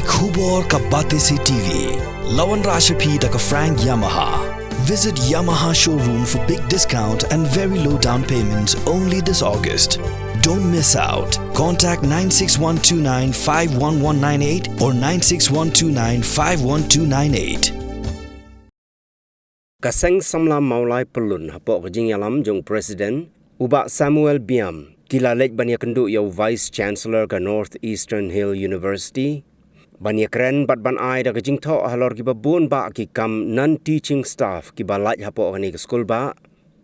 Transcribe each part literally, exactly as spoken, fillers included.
Khubor ka Batesi T V. Lawan Rashapi da ka Frank Yamaha. Visit Yamaha showroom for big discount and very low down payment only this August. Don't miss out. Contact nine six one two nine five one one nine eight or nine six one two nine five one two nine eight. Ka Seng Samla Mawlai Pyllun hapoh ka jingïalam jong President u Bah Samuel Biam, ki la leit ban ïakynduh ïa u Vice Chancellor ka North Eastern Hill University ban ïakren bad ban ai da ka jingthoh halor kiba bun bah ki kam non teaching staff kiba lait hapoh kane ka skul bah,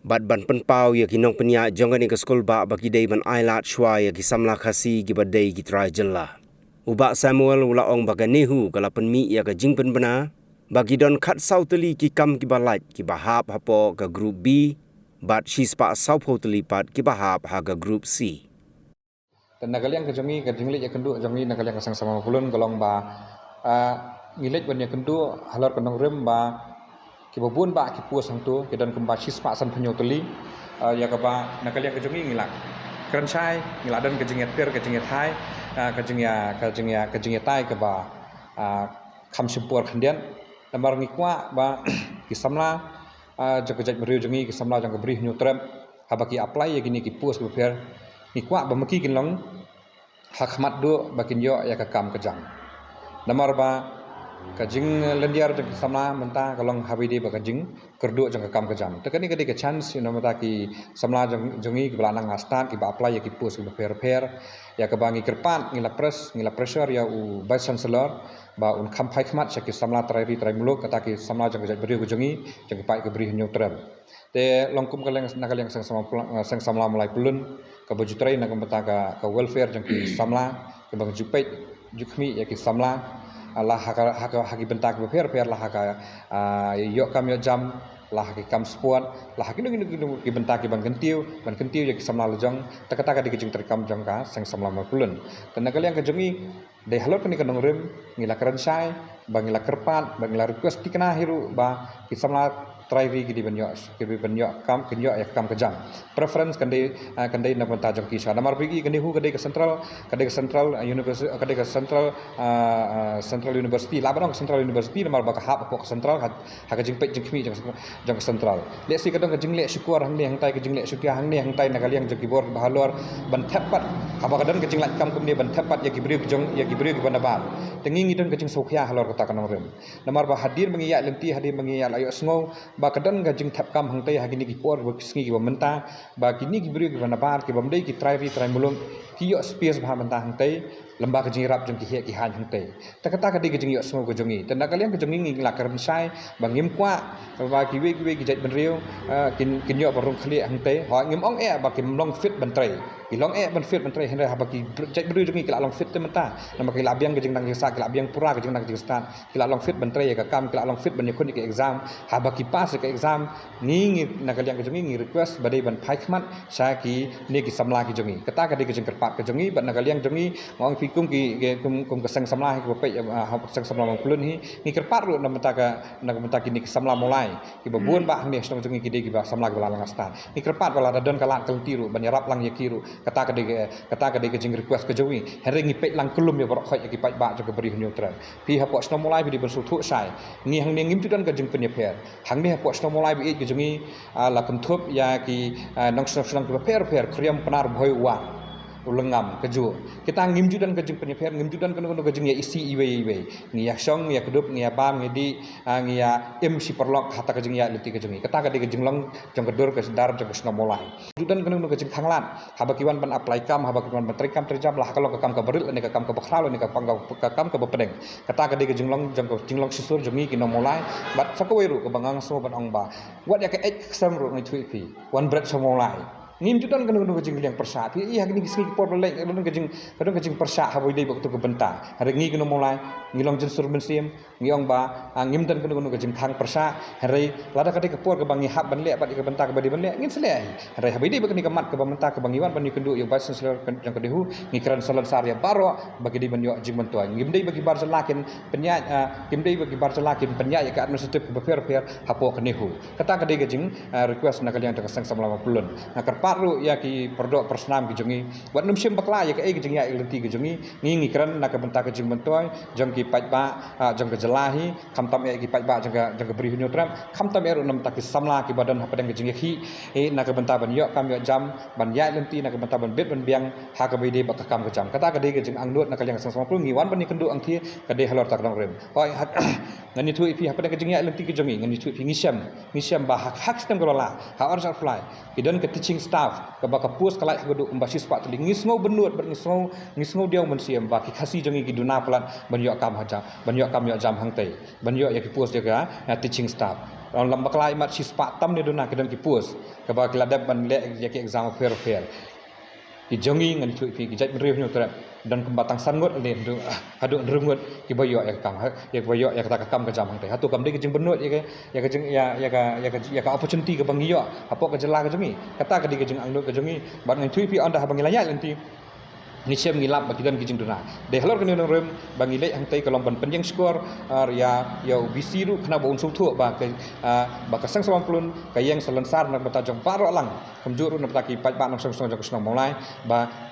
bad ban pynpaw ïa ki nongpynïaid jong kane ka skul bah ba ki dei ban ailad shuwa ïa ki samla Khasi kiba dei ki trai jylla. U Bah Samuel u la ong ba ka NEHU ka la pynmih ïa ka jingpynbna ba ki don khatsaw tylli ki kam kiba lait kiba hap hapoh ka Group B bad shispah sawphew tylli pat kiba hap ha ka Group C. Te na ka liang ka jong ngi, ka jingleit ïakynduh jong ngi na ka liang ka Seng Samla Mawlai Pyllun ka long ba, ah, ngi leit ban ïakynduh halor ka nongrim ba kiba bun bah ki post hangto ki don kumba shispah sanphew hynñiew tylli. Ah, ïa kaba na ka liang ka jong ngi ngi la kren shai, ngi la don ka jingïater, ka jingïatai, ah, ka jingïa, ka jingïa, ka jingïatai kaba, ah, kham shim por khyndiat. Namar ngi kwah ba ki samla, ah, jong ka jaitbynriew jong ngi, ki samla jong ka Bri Hynñiewtrep, haba ki apply ïa kine ki post kiba pher, ngi kwah ba ma ki kin long ha khmat duh ba kin ïoh ïa ka kam ka jam. Namar ba ka jinglyndiar jong ki samla mynta ka long haba ïadei bad ka jingkyrduh jong ka kam ka jam. Te kane ka dei ka chance, you know, mynta ki samla jong, jong ngi kiba la nang la stad kiba apply ïa ki post kiba pher pher. Ïa kaba ngi kyrpad, ngi la press, ngi la pressure ïa u Vice Chancellor ba un kham phai khmat sha ki samla trai ri trai muluk, kata ki samla jong ka jaitbynriew ka jong ngi, jong ki paid ka Bri Hynñiewtrep. Te long kum ka liang, na ka liang Seng Samla Pla-, eh, Seng Samla Mawlai Pyllun, kaba ju trei na ka bynta ka, ka welfare jong ki samla, kaba ju peit ju khmih ïa ki samla, ah, la ha ka, ha ka, ha ki bynta kiba pher pher, la ha ka, ah, ïoh kam ïoh jam, la ha ki kam sport, la ha kino kino kino ki bynta kiban kyntiew, ban kyntiew ïa ki samla la jong. Te kata ka dei ka jingtreikam jong ka Seng Samla Mawlai Pyllun. Te na ka liang ka jong ngi, dei halor kane ka nongrim, ngi la kren shai, ba ngi la kyrpad, ba ngi la request thikna hi ruh ba ki samla trai ri ki dei ban ïoh, ki dei ban ïoh kam, kin ïoh ïa ka kam ka jam. Preference kan dei, ah, kan dei na bynta jong ki sha. Namar ba ïa ka NEHU ka dei ka central, ka dei ka central, ah, university, ka dei ka central, ah, ah, central university. Lah ban ong ka central university namar ba ka hap hapoh ka central, ha, ha ka jingpeit jingkhmih jong, jong ka central. Lehse ka don ka jingleh shukor hangne hangtai, ka jingleh shutia hangne hangtai na ka liang jong ki bor kiba halor ban thep pat. Haba ka don ka jinglait kam kumne ban thep pat ïa ki briew ki jong, ïa ki briew kiba nabar. Te ngi ngi don ka jingsngewkhia halor kata ka nongrim. Namar ba hadien ba ngi ïaid lynti, hadien ba ngi ïaid la ïohsngew ba ka don ka jingthep kam hangtai ha kine ki por, ba ki sngi kiba mynta, ba kine ki briew kiba nabar, kibym dei ki trai ri trai muluk, ki ïoh space bha mynta hangtai, lem bad ka jingïarap jong ki heh ki haiñ hangtai. Te kata ka dei ka jingïohsngew ka jong ngi. Te na ka liang ka jong ngi ngi la kren shai ba ngim kwah ba kiwei kiwei ki jaitbynriew, eh, kin, kin ïoh ban rung khlieh hangtai. Hooid, ngim ong eh ba kim long fit ban trei. Ki long eh ban fit ban trei, hynrei haba ki br-, jaitbynriew jong ngi ki la long fit te mynta. Namar ki la biang ka jingnang jingsah, ki la biang pura ka jingnang jingstad. Ki la long fit ban trei ïa ka kam, ki la long fit ban ïakhun ïa ka exam. Haba ki pass ïa ka exam, ngi, ngi na ka liang ka jong ngi ngi request ba dei ban phai khmat sha kine ki samla ki jong ngi. Kata ka dei ka jingkyrpad ka jong ngi, bad na ka liang jong ngi, nga ong ïa phi kum ki, ki, kum, kum ka Seng Samla hi kiba peit, ah, ha Seng Samla Mawlai Pyllun hi, ngi kyrpad ruh na bynta ka, na bynta kine ki samla Mawlai kiba bun bah hangne ha shnong jong ngi, ki dei kiba samla kiba la nang la stad. Ngi kyrpad ba lada don ka lad ka lynti ruh ban ïarap lang ïa ki ruh. Kata ka dei ka, kata ka dei ka jingrequest ka jong ngi. Hynrei ngi peit lang kyllum ïa baroh khoit ïa ki paidbah jong ka Bri Hynñiewtrep. Phi hapoh shnong Mawlai phi dei ban sngewthuh shai. Ngi hangne ngim ju don ka jingpynïapher. Hangne hapoh shnong Mawlai ba ïeit ka jong ngi, ah, la kynthup ïa ki, ah, nongshnong shnong kiba pher pher, Khriam, Pnar, Bhoi, Wah, u Lyngngam, kajuh. Kita ngim ju don ka jingpynïapher, ngim ju don kano kano ka jingïaisih iwei iwei. Ngi ïashong, ngi ïakdup, ngi ïabam, ngi dih, ah, ngi ïaim shi paralok ha kata ka jingïaid lynti ka jong ngi. Kata ka dei ka jinglong jong ka dur ka dar jong ka shnong Mawlai. Ju don kano kano ka jingkhang lad. Haba ki wan ban apply kam, haba ki wan ban trei kam trei jam, la ha ka long ka kam kaba rit lane ka kam kaba khraw lane ka kam ka, ka kam kaba pdeng. Kata ka dei ka jinglong jong ka jinglong shisur jong ngi ki nong Mawlai. Bad sa kawei ruh kaba nga sngew ban ong ba, wat ïa ka eit ka ksem ruh nga ïathuh ïa phi, wan bret sha Mawlai. Ngim ju don kano kano ka jingliang pyrshah. Phi ïohi ha kine ki sngi ki por ba la leit, ka don ka jing, ka don ka jingpyrshah haba ïadei bad kato ka bynta. Hynrei ngi ki nong Mawlai ngi long jynsur mynsiem. Ngi ong ba, ah, ngim don kano kano ka jingkhang pyrshah. Hynrei lada ka dei ka por kaba ngi hap ban leh bad ïa ka bynta kaba dei ban leh, ngin sa leh hi. Hynrei haba ïadei bad kane ka mat kaba mynta kaba ngi wan ban ïakynduh ïa u Vice Chancellor jong ka NEHU, ngi kren salonsar ïa baroh ba ki dei ban ïoh jingmyntoi. Ngim dei ba ki bar jylla kin pynïaid, ah, ngim dei ba ki bar jylla kin pynïaid ïa ka administrative kaba pher pher hapoh ka NEHU. Kata ka dei ka jing, ah, request na ka liang jong ka Seng Samla Mawlai Pyllun. Nga kyrpad ruh ïa ki pyrdoh pyrsnam ki jong ngi. Wat nym shim bakla ïa kaei ka jingïaid lynti ka jong ngi. Ngi ngi kren na ka bynta ka jingmyntoi jong ki paidbah, ah, jong ka jylla hi, khamtam ïa ki paidbah jong ka, jong ka Bri Hynñiewtrep, khamtam ïa ruh na ka bynta ki samla kiba don hapdeng ka jingïakhih, eh, na ka bynta ban ïoh kam ïoh jam, ban ïaid lynti na ka bynta ban bit ban biang ha kaba ïadei bad ka kam ka jam. Kata ka dei ka jingangnud na ka liang ka Seng Samla Pulun, ngi wan ban ïakynduh hangtei ka dei halor kata ka nongrim. Hooid, ha, ngan ïathuh ïa phi hapdeng ka jingïaid lynti ka jong ngi, ngan ïathuh ïa phi, ngi shem, ngi shem ba ha, ha ka system ka la, ha Orchard Ply, ki don ka teaching staff kaba ka post ka lait haduh kumba shispah tylli. Ngi sngew bynnud bad ngi sngew, ngi sngew diaw mynsiem ba ki Khasi jong ngi ki duna palat ban ïoh kam ha jam, ban ïoh kam ïoh jam hangtei, ban ïoh ïa ki post ïa ka, ah, teaching staff. Lam bakla imat shispah tam ne duna ki don ki post kaba ki la dep ban leh ïa ki exam pher pher. Ki jong ngi, ngan ïathuh ïa phi, ki jaitbynriew Hynñiewtrep don kumba tang san ngut ne haduh, haduh hynriew ngut kiba ïoh ïa ka kam, ha, ïa kiba ïoh ïa kata ka kam ka jam hangtei. Hato kam dei ka jingbynnud ïa ka, ïa ka jing, ïa, ïa ka, ïa ka, ïa ka opportunity kaba ngi ïoh hapoh ka jylla ka jong ngi? Kata ka dei ka jingangnud ka jong ngi. Bad ngan ïathuh ïa phi, ynda haba ngi la ïaid lynti, ngi shem ngi lap ba ki don ki jingduna. Dei halor kane ka nongrim ba ngi leit hangtei ka long ban pynïeng shkor, ah, ïa, ïa u B C ruh khnang ba un sngewthuh ba ka, ah, ba ka Seng Samla Pulun ka ïeng salonsar na ka bynta jong baroh lang. Kumjuh ruh na ka bynta ki paidbah nongshong shnong jong ka shnong Mawlai, ba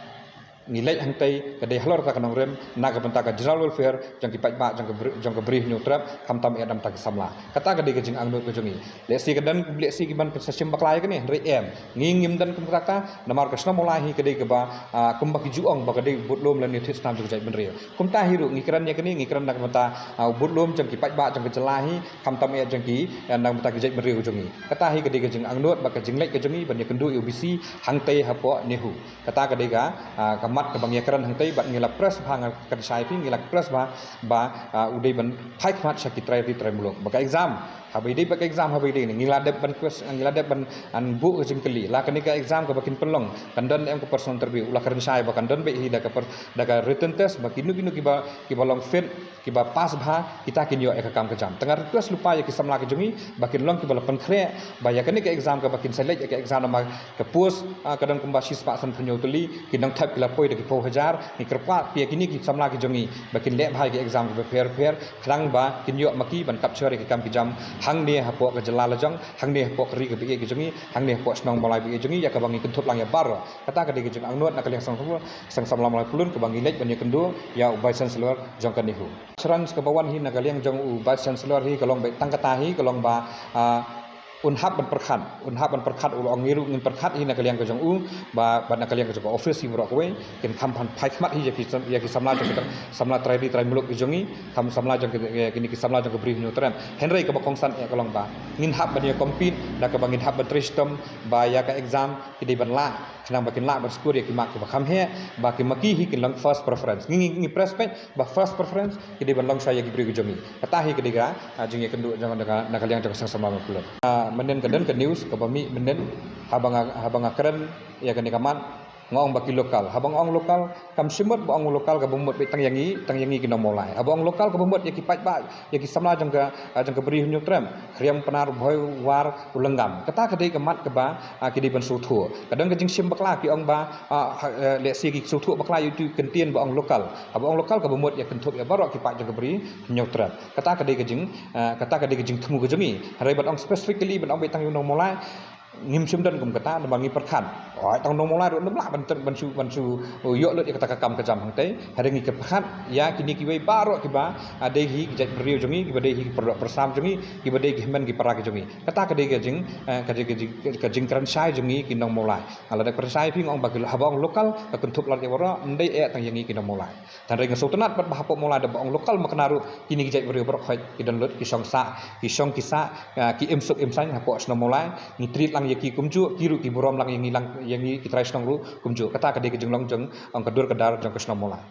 ngi leit hangtei ka dei halor kata ka nongrim na ka bynta ka general welfare jong ki paidbah jong ka Bri, jong ka Bri Hynñiewtrep, khamtam ïa na ka bynta ki samla. Kata ka dei ka jingangnud ka jong ngi. Lehse ka don, lehse ki ban pynshim bakla ïa kane, hynrei em. Ngi ngim don kum kata, namar ka shnong Mawlai hi ka dei kaba, ah, kumba ki ju ong ba ka dei budlum lane thied snam jong ka jaitbynriew. Kumta hi ruh ngi kren ïa kane, ngi kren na ka bynta, ah, budlum jong ki paidbah jong ka jylla hi, khamtam ïa jong ki, eh, na ka bynta ki jaitbynriew jong ngi. Kata hi ka dei ka jingangnud bad ka jingleit ka jong ngi ban ïakynduh ïa u B C hangtei hapoh NEHU. Kata ka dei ka, ah, ka mat kaba ngi ïakren hangtei bad ngi la press bha, nga kynshai phi, ngi la press bha ba, ah, u dei ban phai khmat sha ki trai ri trai muluk. Ba ka exam, haba ïadei bad ka exam, haba ïadei ne, ngi la dep ban quest, ngi la dep ban, ah, buh ka jingkylli. La kane ka exam kaba kin pynlong, kan don em ka personal interview? U la kren shai ba kan don beit hi da ka per, da ka written test, ba kino kino kiba, kiba long fit, kiba pass bha, kita kin ïoh ïa ka kam ka jam. Te nga request lypa ïa ki samla ki jong ngi ba kin long kiba la pynkhreh, ba ïa kane ka exam kaba kin sa leit ïa ka exam namar ka post, ah, ka don kumba shispah sanphew hynñiew tylli, ki nongthep ki la poi da ki phew hajar. Ngi kyrpad ïa kine ki samla ki jong ngi ba kin leh bha ïa ki exam kiba pher pher, khnang ba kin ïoh ma ki ban capture ïa ki kam ki jam hangne hapoh ka jylla la jong, hangne hapoh ka ri kaba ïeit ka jong ngi, hangne hapoh shnong Mawlai ba ïeit jong ngi, ïa kaba ngi kynthup lang ïa baroh. Kata ka dei ka jingangnud na ka liang Seng Samla, Seng Samla Mawlai Pyllun kaba ngi leit ban ïakynduh ïa u Vice Chancellor jong ka NEHU. Assurance kaba wan hi na ka liang jong u Vice Chancellor hi ka long beit tang kata hi, ka long ba, ah, un hap ban pyrkhat, un hap ban pyrkhat, u la ong ngi ruh ngin pyrkhat hi na ka liang ka jong u, ba, ba na ka liang ka jong ka office hi baroh kawei kin kham phan phai khmat hi ïa ki, ïa ki samla jong ki, samla trai ri trai muluk ki jong ngi, kham samla jong ki, ïa kine ki samla jong ka Bri Hynñiewtrep. Hynrei kaba kongsan eh ka long ba ngin hap ban ïa compete da kaba ngin hap ban trei shitom ba ïa ka exam ki dei ban lah, khnang ba kin lah ban score ïa ki mark kiba kham heh, ba ki ma ki hi kin long first preference. Ngi, ngi, ngi press peit ba first preference ki dei ban long sha ïa ki briew ki jong ngi. Kata hi ka dei ka, ah, jingïakynduh jong na ka, na ka liang jong ka Seng Samla Mawlai Pyllun. Ah, mynnin ka don ka news kaba mih mynnin, haba nga, haba nga kren ïa kane ka mat, nga ong ba ki local. Haba nga ong local, kam shym mut ba ong local kaba mut beit tang ïa ngi, tang ïa ngi ki nong Mawlai. Haba ong local kaba mut ïa ki paidbah, ïa ki samla jong ka, ah, jong ka Bri Hynñiewtrep, Khriam, Pnar, Bhoi, War, u Lynggam. Kata ka dei ka mat kaba, ah, ki dei ban sngewthuh. Ka don ka jingshim bakla, ki ong ba, ah, ha, eh, lehse ki sngewthuh bakla ïa uto u kyntien ba ong local. Haba ong local kaba mut ïa kynthup ïa baroh ki paid jong ka Bri Hynñiewtrep. Kata ka dei ka jing, eh, kata ka dei ka jingthmu ka jong ngi. Hynrei ban ong specifically, ban ong beit tang ïa u nong Mawlai, ngim shym don kum kata, namar ngi pyrkhat, oh, tang u nong Mawlai ruh ym lah ban, ban shu, ban shu, oh, ïoh lut ïa kata ka kam ka jam hangtei. Hynrei ngi pyrkhat ïa kine kiwei baroh kiba, ah, dei hi ki jaitbynriew jong ngi, kiba dei hi ki pyrdoh pyrsam jong ngi, kiba dei ki hynmen ki para ki jong ngi. Kata ka dei ka jing, eh, ka dei ka jing, ka jingkren shai jong ngi ki nong Mawlai. Nga la dep kren shai phi, nga ong ba ki, haba ong local ka kynthup lad ïa baroh, ym dei eh tang ïa ngi ki nong Mawlai. Tang hynrei nga sngewtynnat pat ba hapoh Mawlai da ba ong local, ma kane ruh kine ki jaitbynriew baroh khoit ki don lut, ki shong sah, ki shong ki sah, ah, ki im suk im saiñ hapoh shnong Mawlai. Ngi treat lang ïa ki kumjuh, ki ruh ki burom lang ïa ngi, lang ïa ngi ki trai shnong ruh kumjuh. Kata ka dei ka jinglong jong, ong ka dur ka dar jong ka shnong Mawlai.